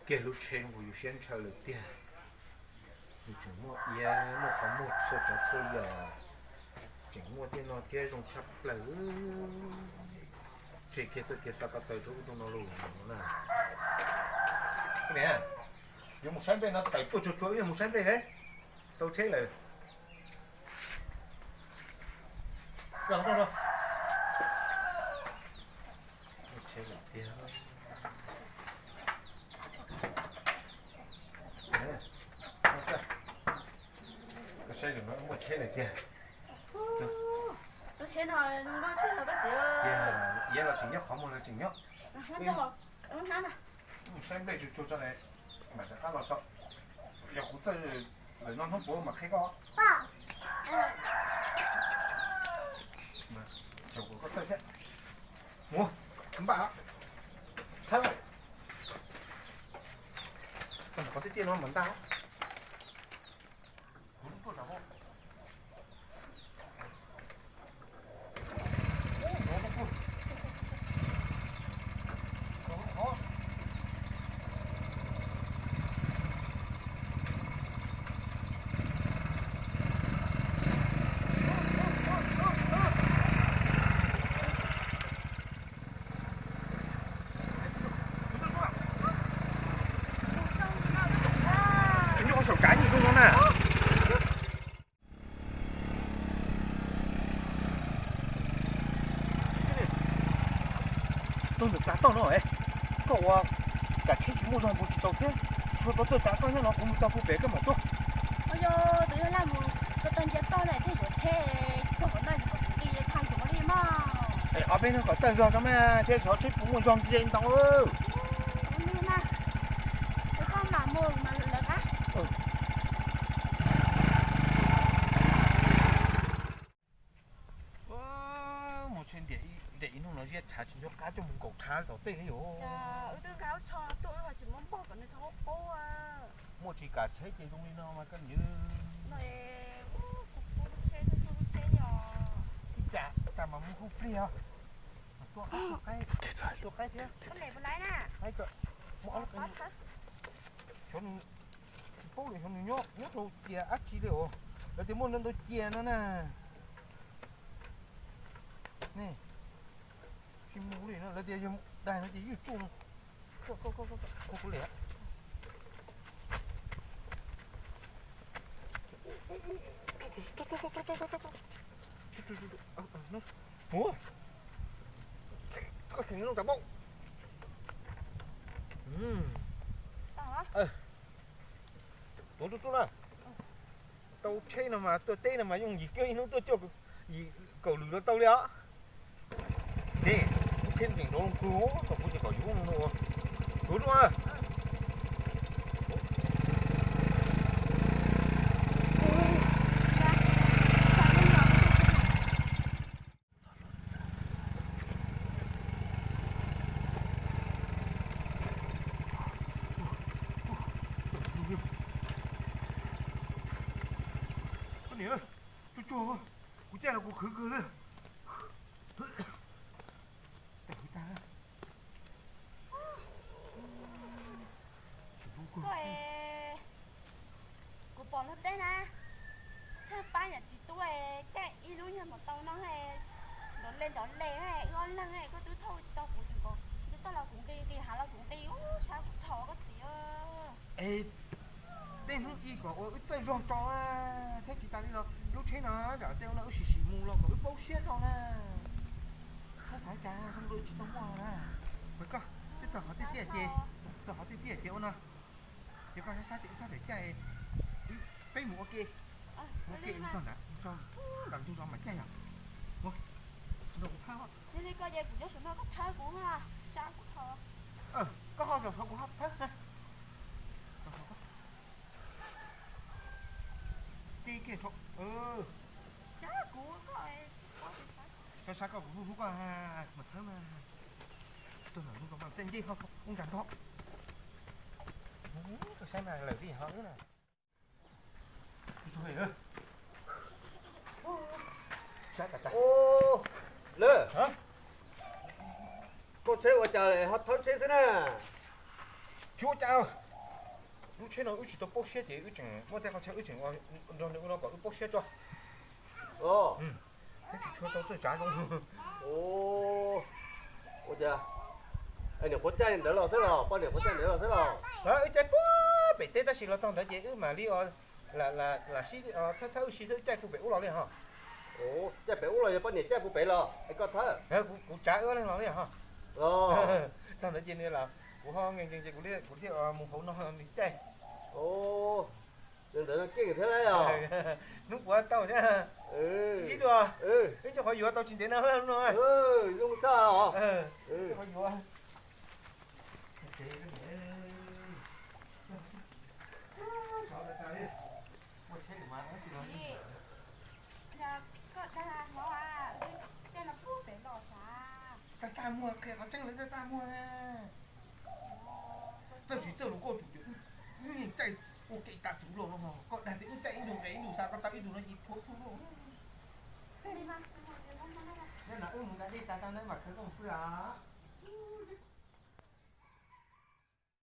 Kiag lub tsheb no kuv yus siab ntshaw lawm tiag. Nws tseem muaj iab muaj qhov muag txhua tsav txhua yam, tseem muaj tej no thiab zoo tshaj plaws. Tseg kiag txoj kev xa ko taw rau ub rau no lawm na. Yuav mus saib nplej no, tawm tuaj tsuag tsuag wb yuav mus saib nplej na. Tau tsheb lawm. Tsheb lawm tiag. Koj saib, muaj tsheb lawm tiag. Tsheb no, iab los tseem nyob, qhov muag los tseem nyob. Mus saib nplej tsuag tsuag tso, mam rov qab los tso. Yog kuv txawj lawm no hnub puav mam qhia koj. Xyaum kom koj txawj thiab. Mus, npaj, thawb. Qhov tiaj tiaj no mas ntaj. Nyob qhov saum kav nyuj zoo no na. Tuaj ntawm tav toj no es, koj ua kam tsheb tsis muaj zog mus tsis tau thiab. Tshuav tau tuaj tsav koj nyob no, kuv mus txog puag pem koj mam tuaj. Ua yog tus yog laj mus ko taw ncia toj lawm thiaj yuav tsheb, txog qhov no yuav kom kuv nqis thaj yuav li mog. Es ob peb hnub kom txawj zog tso mas thiab xyov tsheb puas muaj zog ntse ntau. Ua li mas, es koj mam mus mas lawv qab. Mus tsheb ntiam ib hnub no ziab tshav tsis nco qab coj mus nkaum tshav tom tej li os. Wb twb nqa lub tsho tuaj wb ho tsis muab npog kom nws txhob paub. Muaj tsis kam tsheb ces zoo li no mas koj niam. Ib cas tas mas mus hu plig os. Tua qaib, tua qaib thiab. Qaib kom muaj ob lub qe. Xyov nws, tsis paub li, xyov nws nyob nyob rau cia dab tsi li os. Lawv tias muaj ntau ntau cia no na. Ne, tsis mus li no, lawv tias yog daig no ces ywj tsuj no. Kuv liam. Mus, koj theem no rau paub. Tuav rau rau na. Tau tsheb no mas tuaj teb no mas yooj yim kawg, ib hnub tuaj cuaj yim kaum lwm los tau li os. Ne, lub tsheb nkees nrov loo kawg, kom kuv ces kom yuav no. Tuav rau na. Koj niam, tsuag tsuag, kuv caij los kuv khwv kawg li. Koj, kuv pom luag teb na, tshaib plab yam txiv tub, caij ib lub nyuag mos tau no, nrov le nrov le, wb ob leeg koj twb thauj tsis tau kuv, tseem kom ntuj toj los kuv nqis, nqis hav los kuv nqis, ub, sab kuv thov koj txiv. Es tej hnub ib kom ua wb txawj zog tso thiab, tsis tas li los lub tsheb no tsam tej no wb sim sim mus los kom wb paub siab tso na. Koj xav cas zoo dua tsis tau muaj na. Mas koj twb txog qhov tiaj tiaj ces, txog qhov tiaj tiaj ces ua no. Ces koj sab sab ces wb sab pem caij, peb mus ua ke, ua ke mus txog nram, mus txog nram ntug zos mas caij yom. Mus, nrog kuv thawb. Yog li koj ces kuv nyob saum no koj thawb kuv, sab kuv thov. Koj ho zaum saud kuv ho thawb na. Cia kiag, sab kuv, koj sab koj kuv hlub hlub koj mas thawb mas. Tuaj nram ntug zos mas tej ncej ho ub nrag nto. Koj saib mas lawm li ho wb na. Lawm, koj tsheb ua cas ho thawb tsheb xwb na? Tsis ua cas. Lub tsheb no wb tsis tau paub siab ces wb tseem muaj tej qhov chaw wb tseem ua nrog nws ua no kom wb paub siab tso. Wb tsis tshua tau txawj tsav zoo. Ua cas niam quav caij ntawd los xwb los, poj niam quav caij ntawd los xwb los? Wb caij puag pem teb tab sis los txog ntawd ces wb mam li lam sib thawb wb si xwb, wb caij puag pem ub los li ho. Caij pem ub los yog poj niam caij puag pem los es koj thawb? Kuv tsav wb ob leeg los li ho. Txog ntawd ces nws los kuv ho nkees nkees ces kuv thiaj mus hauv no nws caij. Ntawd no keej thiab lauj. Hnub puav tau thiab. Sib ntsib dua. Ib co qhov yuav tau tsis ntev no no. Zoo tshaj os. Qhov yuav. Koj dag hlob, caij no puag pem los sav. Tag tag muag, qhia qhov tseeb lawv tag tag muag. Txawj tsis txawj los koj tsum tias wb yeej caij ua ke tas tus lauj no, koj dag tias wb caij ib ntus nqes ib ntus xa koj tau ib ntus no ces thuav kuj lauj. Nyob no wb mus nram dej tas tau na, mam khawv koj mus pw os.